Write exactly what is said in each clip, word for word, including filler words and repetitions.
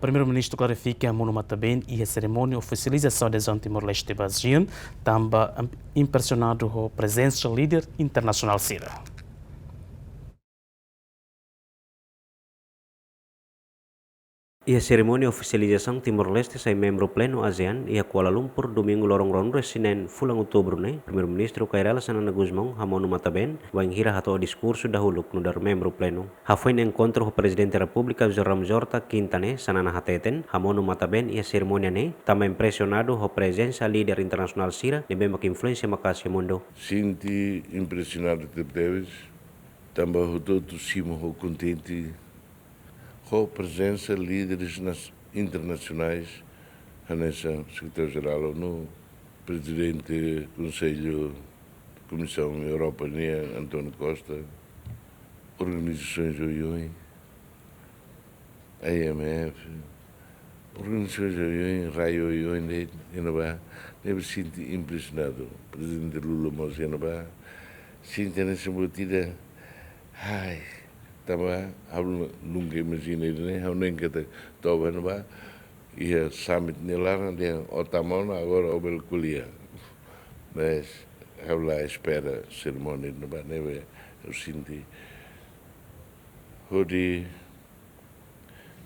Primeiru-Ministru klarifika Monu Mataben iha serimónia ofisializasaun adezaun Timor-Leste ba ASEAN, tanba im-, impresionadu ho prezensa líder internasionál sira. Iha serimónia ofisializasaun Timor-Leste sai membru plenu ASEAN iha Kuala Lumpur, domingu loron ruanulu-resin-neen fulan outubru ne'e, Primeiru-Ministru Kay Rala Xanana Gusmão hamonu Mataben, bainhira hato'o diskursu dahuluk nu'udar membru plenu. Hafoin enkontru ho Prezidente Repúblika José Ramos Horta kinta ne'e, Xanana hateten, hamonu Mataben iha serimónia ne'e, tanba impresionadu ho prezensa líder internasionál sira ne'ebé mak influénsia maka'as iha mundu. Sente impresionadu tebetebes, tanba hotu-hotu simu ho kontente ho prezensa líderes nas-, internasionais, hanesan Sekretáriu-Jerál ONU, Prezidente Konsellu Komisaun Europa nian, António Costa, organizasoens oioin, IMF, organizasoens oioin, rai oioin de'it iha ne'ebá, ne'ebé sente impresionadu. Prezidente Lula mós iha ne'ebá, sente hanesan buat ida, ai, tanba ha'u nunka imajina ida-ne'e, ha'u nunka te toba iha ne'ebá, iha summit nia laran dehan ó tama ona, agora ó bele ko'alia. Mas ha'u la espera serimónia ne'ebá, ne'ebé ha'u sente hodi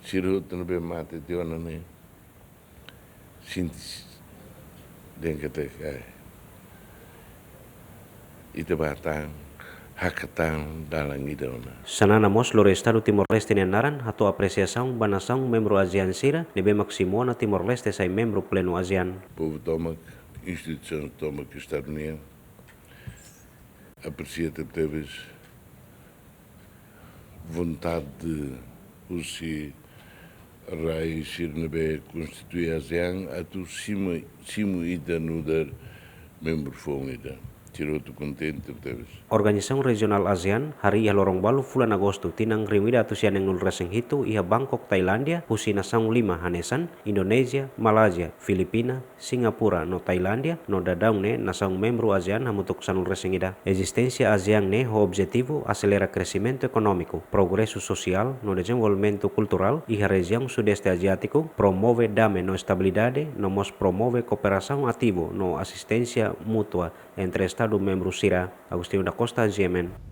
sira hotu ne'ebé mate tiha ona ne'e, sente dehan katak, ai, ita bá tan, hakat tan dalan ida ona. Xanana mós lori Estadu Timor-Leste nia naran hato'o apresiasaun ba nasaun membru ASEAN sira ne'ebé mak simu ona Timor-Leste sai membru plenu ASEAN. Povu tomak, instituisaun tomak Estadu nian apresia tebetebes vontade husi rai sira ne'ebé konstitui ASEAN atu simu, simu ita nu'udar membru foun ida. Sira hotu kontente tebetebes. Organizasaun rejionál ASEAN harii iha loron balu fulan Agostu tinan rihun ida atus sia neenulu-resin-hitu iha Bangkok, Tailándia, husi nasaun lima hanesan Indonézia, Malázia, Filipina, Singapura no Tailándia, no daudaun ne'e nasaun membru ASEAN hamutuk sanulu-resin-ida. Ezisténsia ASEAN ne'e ho objetivu aselera kresimentu ekonómiku, progresu sosiál no dezenvolvimentu kulturál iha rejiaun Sudeste Aziátiku, promove dame no estabilidade, no mós promove kooperasaun ativu no asisténsia mútua entre Estadu membru sira. Agostinho da Costa, GMN.